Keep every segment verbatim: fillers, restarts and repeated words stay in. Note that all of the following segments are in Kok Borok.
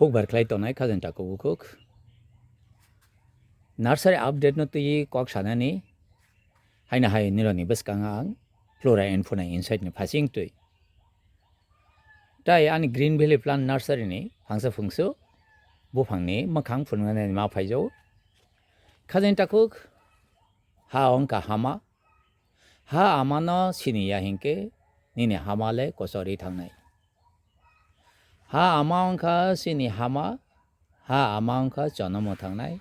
Pukbar khlai tongnai khajani takhuk bukhuk. Nursery update no twi kok sanani haino hai nironi bwskango ang Flora and Fauna Insight ni phasing twi. Tai ani Green Valley Plant Nursery ni phangsa phungsu buphangni mwkhang phunuknani ma phaijao. Khajani takhuk, ha wngkha hama. Ha amano siniya hinkhe nini hama le kochorwi thangnai. Ha ama wngkha chini hama, ha ama wngkha chono mwthangnai.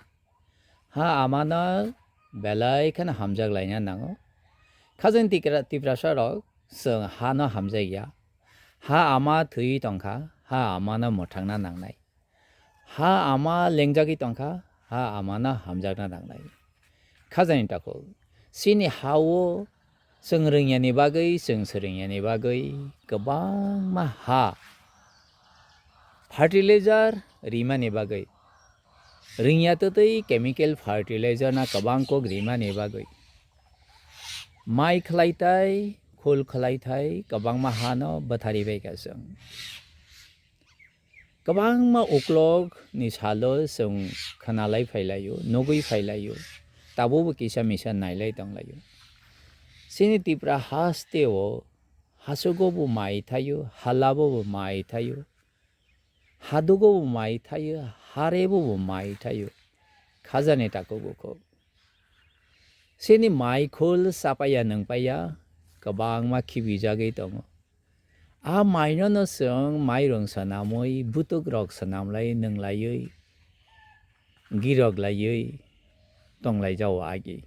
Ha amano belai kheno hamjak laina nango. Khajani tikra-, Tiprasa rok chwng hano hamjakya. Ha ama thwi tongkha, ha amano mwthangna nangnai. Ha ama lengjagwi tongkha, ha amano hamjakna nangnai. Khajani takhuk, chini ha-o chwng rwngyani bagwi, chwng swrwngyani bagwi kwbangma ha fertilizer rimani bagwi, rwngya twtwi chemical fertilizer na kwbang kok rimani bagwi, mai khlai tai, khul khlai tai kwbangma hano bwthari bai kha chwng. Kwbangma uklok ni salo chwng khwnalai phailaio, nugwi phailaio, tabukbo kisa misa nailai tonglaio. Chini Tipra hasteo hachugo bo mai thaio, halabo bo mai thaio, hadugo bo mai thaio, harebo bo mai thaio. Khajani takhuk bukhuk. Chini mai khul chapaiya nungpaiya kwbangma khibijagwi tongo. A mainono chwng mairung swnamwi, butukrok swnamlai, nwnglaiwi, giroklaiwi tonglaijao agi.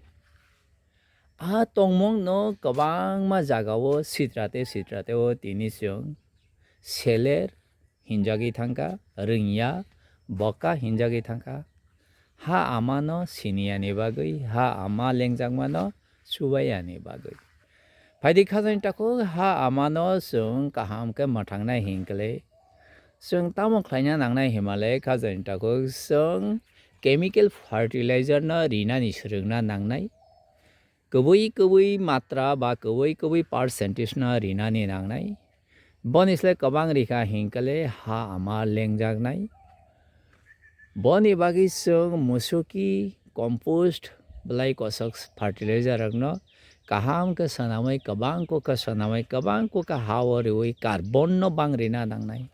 A tongmungno kwbangma jagao sitrate sitrateo tini chwng seler hinjagwi thangkha, rwngya, boka hinjagwi thangkha. Ha amano siniyani bagwi, ha ama lengjakmano chubaiyani bagwi. Phaidi khajani takhuk, ha amano chwng kaham khe mwthangnai hinkhe le, chwng tamo khlaina nangnai himale khajani takhuk, chwng chemical fertilizer no rinani swrwngna nangnai. Kwbwi kwbwi matra ba kwbwi kwbwi percentage no rinani nangnai. Boni slai kwbang rikha hinkhe le ha ama lengjaknai. Boni bagwi chwng musuki compost, bwlai kosok fertilizer rokno kaham khe swnamwi, kwbang kok khe swnamwi, kwbang kok khe ha-o riwi carbon no bang rina nangnai.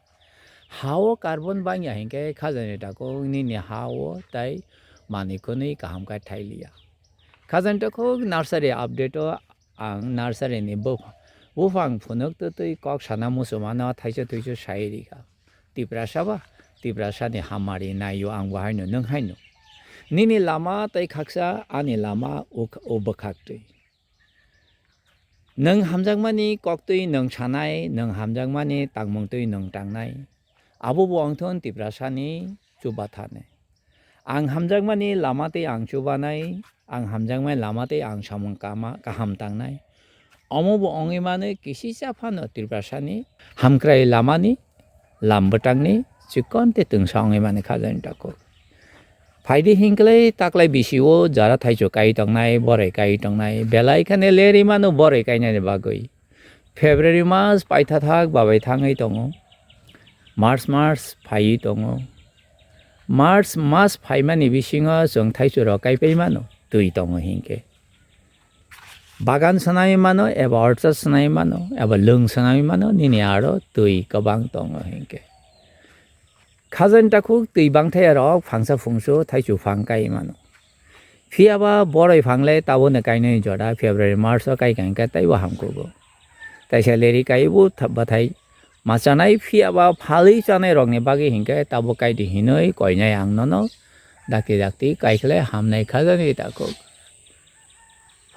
Ha-o carbon bangya hinkhe khajani takhuk nini ha-o tai manwi khwnwi kaham khe thailiya. Khajani takhuk nursery update o ang nursery ni bupha-, buphang phunuk twtwi kok sana muchumano thaichuk thuichuk sai rikha. Tiprasa ba, Tiprasa ni hamari naio ang bo haino nwng haino. Nini lama tei khaksa, ani lama uk-, o bwkhak twi. Nwng hamjakmani koktwi nwng sanai, nwng hamjakmani tangmungtwi nwng tangnai. Abo bo wngthun Tiprasani chubathani. Ang hamjakmani lama tei ang chubanai, ang hamjakmani lama tei ang samung kama-, kaham tangnai. Omo bo wngwi mano kisisa phano Tiprasani hamkrai lamani lam bwtangni chikon tei twngsa wngwi mani khajani takhuk. Phaidi hinklai taklai bisio jara thaichuk kai tongnai, boroi kai tongnai, belai khane lerwi mano boroi kainani bagwi. February mas paithathak babai thangwi tongo, March mas phaiwi tongo. March mas phaimani bisingo chwng thaichurok kaipai mano, twi tongo hinkhe. Bagan swnamwi mano eba orchard swnamwi mano eba lwng swnamwi mano, nini aro twi kwbang tongo hinkhe. Khajani takhuk twi bangthai rok phangsa phungsu thaichuk phang kai mano. Phiya ba boroi phang le tabukno kainani jora February March o kai kha hinkhe taibo hamkugo. Taisa leri kaibo tha-, bwthai ma chanai phiya ba phalwi chanai rokni bagwi hinkhe tabuk kaidi hinwi koinai ang nono dakti dakti kaikhle hamnai khajani takhuk.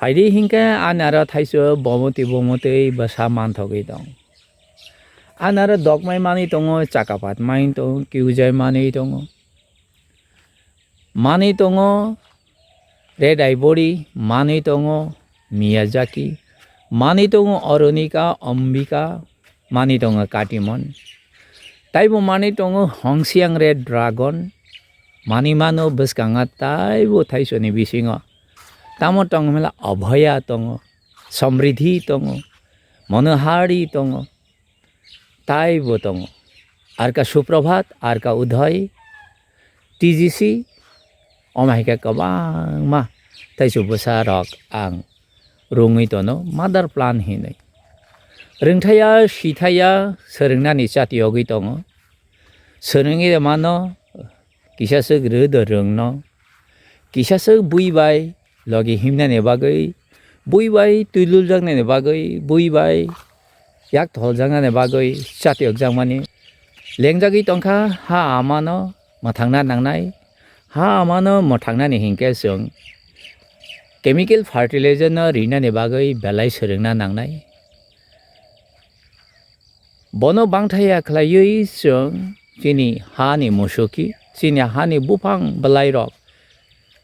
Phaidi hinkhe ani aro thaichuk bomoti bomoti bwsa manthogwi tong. Ani aro dokmai manwi tongo, chakapat manwi tongo, kiujai manwi tongo. Manwi tongo Red Ivory, manwi tongo Miyazaki, manwi tongo Oronika, Ambika, manwi tongo Katimon. Taibo manwi tongo Hongxiang Red Dragon, manwi mano bwskango taibo thaichukni bisingo. Tamo tong hwnla Abhaya tongo, Samriddhi tongo, Manohari tongo, taibo tongo. Arka Suprabhat, Arka Udhoy, T G C, omo hai khe kwbangma taisu bwsa rok ang rwngwi tono mother plan hinwi. Rwngthaya, sithaya, swrwngnani chati yogwi tongo. Swrwngwi mano, kisa swk rw do rwngno. Kisa swk bui bai logi himnani bagwi, bui bai twi luljaknani bagwi, bui bai yak tholjaknani bagwi chati yokjakmani. Lengjagwi tongkha ha amano mwthangna nangnai. Ha amano mwthangnani hinkhe chwng chemical fertilizer no rinani bagwi belai swrwngna nangnai. Bono bangthaya khlaiwi chwng chini hani musuki, chini hani buphang bwlairok,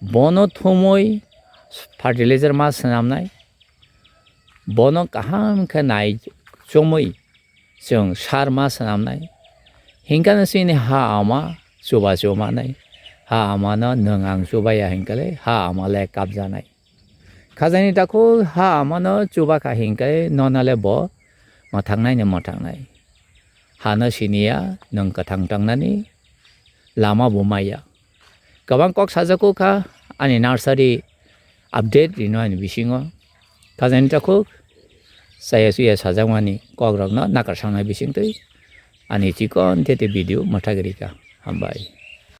bono thumwi fertilizer ma swnamnai, bono kaham khe nai chumwi chwng sar ma swnamnai. Hinkhe no chini ha ama chuba chumanai. Ha amano nwng ang chubaya hinkhe le ha ama le kapjanai. Khajani takhuk ha amano chubakha hinkhe nono le bo mwthangnai ni mwthangnai. Hano siniya nwng kwthang tangnani lama bo maya. Kwbang kok sajakukha ani nursery update rino ani bisingo. Khajani takhuk chaya chuya sajakmani kokrokno nakarsangnai bisingtwi ani chikon tete video mwthagwi rikha. Hambai.